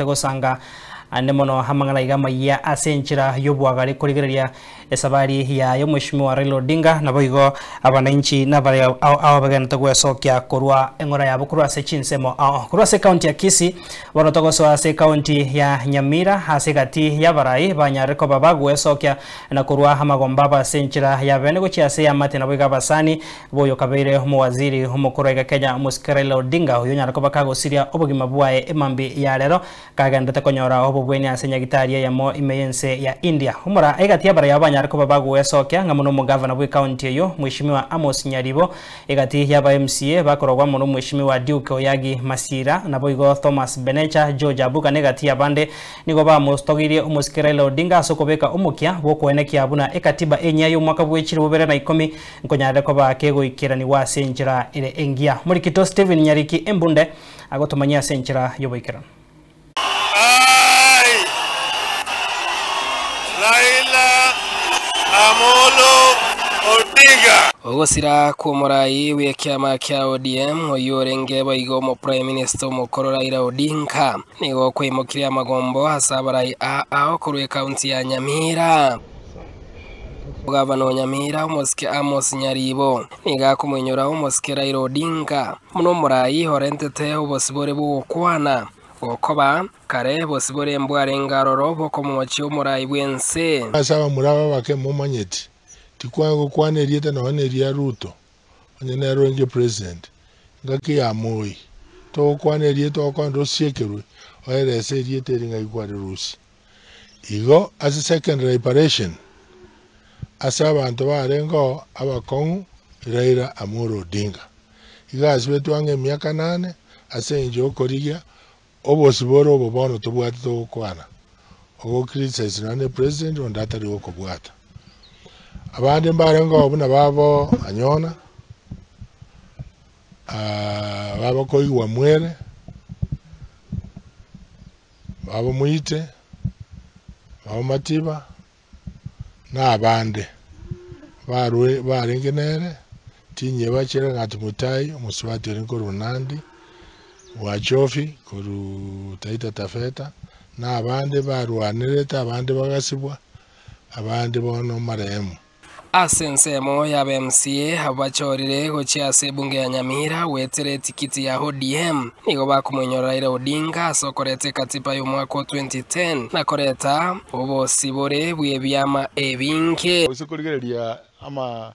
Gosanga ande mono amang'ana aiga amayia ase enchera y'obwagare korigereria esabari yaye Omweshimiwa Raila Odinga naboigo abananchi nabare ao ao bagenderete gwesokia korwa eng'ora yabo korwa ase chinsemo ao korwa ase ekaunti ya Kisii bono togosoa ase ekaunti ya Nyamira ase egati y'abarai banyarire koba bagwesokia na korwa amagomba abo ase enchera ya bene gochia ase eamate naboigo abasani Boyo kabeire omowaziri omokoro aiga Kenya omosike Raila Odinga oyio onyare koba kagosiria obogima bwaye emambi ya rero kagenderete konyora obobweni ase nyagitari eyemo ime y'ense ya India. Omora egati y'abarai abo banyare koba bagoesokia ng'a mono omogavana bw'ecounty eyio Mweshimiwa Amos Nyaribo egati y'aba MCA bakorogwa amo n'Omweshimiwa Duke Oyagi Masira naboigo Thomas Benecha George Abuga negati y'abande Nigo bamotogirie omosike Raila Odinga ase okobeka omokia bw'okoenekia buna ekatiba enyia y'omwaka bw'echiri bobere na ikomi nkonyarire koba kegoikeranigwa ase enchera ere engiya. Omorikito Stephen Nyariki Embunde agotomanyia ase enchera y'oboikeranu. I, Raila Amolo Odinga. Ogosira kw'omorai bw'ekiama kia ODM oyio orenge boigo omoprime minister omokoro Raila Odinga Nigo kwaimokirie amagombo ase abarai aa ao korwa ekaunti ya Nyamira. Gavana o Nyamira omosike Amos Nyaribo nigo akomoinyora omosike Raila Odinga buna omorai orentete obosibore bw'ogokwana gokoba kare bosibore mbwarenge aroro bw'okomochia omorai bw'ense. Ase abamura aba abake momanyeti, tikwanya gokwana erieta nonya neria Ruto, onye nere orenge president, ngaki ya Moi, togokwana erieta ogokwana tosiekerwe, oerese erieta eri ng'ai kwarirusia. Igo ase second liberation, ase abanto barenge oo abakong'u Raila Amolo Odinga. Iga asibetwe ang'e emiaka nane ase eng'encho yokorigia obosibore obo bono tobwate togokwana, ogo criticize nonya ne president onde atari gokobwata. Abande mbarenge oo buna babo Anyona, babo Koigwa Mwere, babo Moite, babo Matiba, na abande barwe barenge nere, tinyeba Chelangat Mutai, omosubati orenge korwa Nandi, Bwachofi korwa Taita Taveta, na abande barwanerete abande bagasibwa, abande bono marehemu. Ase ensemo y'aba MCA abwo bachorire gochia ase ebunge ya Nyamira goetera etikiti ya ODM nigo bakomoinyora Raila Odinga ase okoreta ekatiba y'omwaka o 2010 na koreta obosibore bw'ebiama ebinge. Gose korigereria ama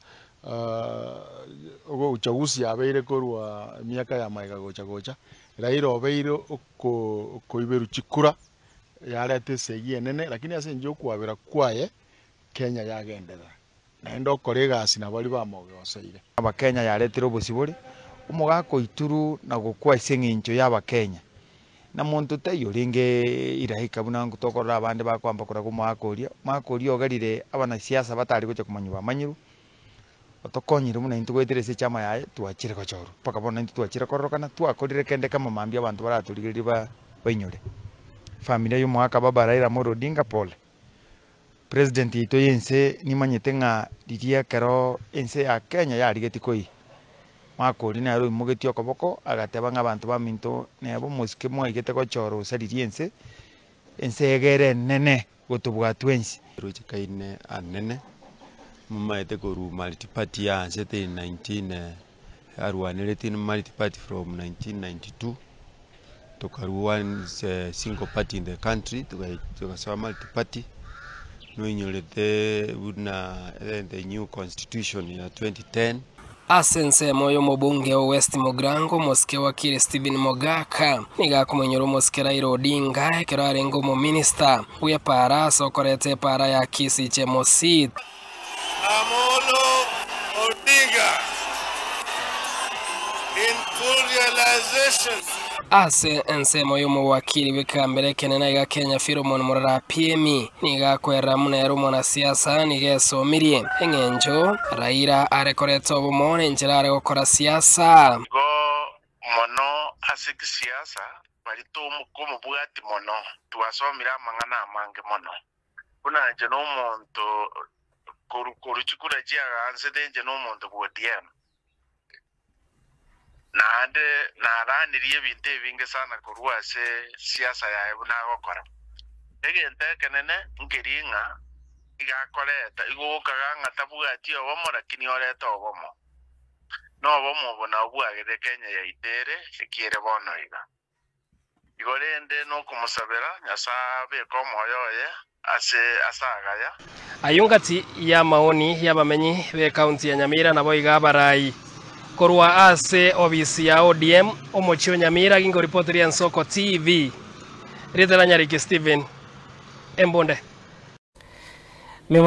uchaguzi yabeire korwa emiaka ya magega gocha gocha, Raila obeire okoiberwa chikura yareta esegi enene lakini ase enchera yokwabera kwaye Kenya yagenderera, naende okora egasi na baria bamogoseire. Abakenya yaretire obosibore, omogaka oituru na gokwa ase eng'encho y'Abakenya, na monto taiyo orenge iraika buna tokorora abande bakoamba koraga omogaka oria, omogaka oria ogerire abanasiasa batari gocha komanywa bamanyirwe, otokonyire buna intwe goetera ase echama yaye twachire gochorwa, mpaka bono intwe twachire kororokana twakorire kende kemo mambia abanto baratorigererie ba bainyore. Familia ya omogaka baba Raila Amolo Odinga pole. President yaito y'ense nimanyete ng'a riria ekero ense ya Kenya yarigetie koyia, mwaka oria nere oimogetie okoboko agateba ng'a abanto baminto neba omosike mwaigete gochora osaririe ense, ense egere enene gotobua twensi. Roche kaine anene, momaete korwa multiparty yaanchete in 19 arwanerete in multiparty from 1992. Tokarua one single party in the country togasoa multi party, noinyorete buna the new constitution ya 2010. Ase ensemo y'omobunge o West Mugirango, omosike wakili Stephen Mogaka nigo akomoinyora omosike Raila Odinga ekero arenge omominista bw'epaara ase okoreta epaara ya Kisii Chemosit. Amolo Odinga in full realization. Ase ensemo y'omowakili bw'ekegambero ekenene aiga Kenya Philemon Murara Apiemi nigo akwerera buna ere omwanasiasa nigo esomirie eng'encho Raila are koreta obomo nenchera are gokora siasa. Igo mono ase gisiasa baria tokomobwati mono, twasomire amang'ana amange mono. Buna inche nomonto korwa korwa chikura chiagansete inche nomonto bw'ODM. Naende naranirie ebinto ebinge sana korwa ase siasa yaye buna agokora. Egento ekenene nkeria ng'a iga akoreta, igo ogokaga ng'a tabwati obomo lakini orete obomo. Nobomo obo nabwo bwagerire Kenya yaito ere ekiere bono iga. Igo rende nokomosabera Nyasae abeke omoyo oye ase ase agaya. Ayio ngati y'amaoni y'abamenyi b'ekaunti ya Nyamira naboigo abarai korwa ase obisi ya ODM omochie o Nyamira ginko ripoti ria Ensoko TV. Rieta ria Nyariki Stephen Embunde.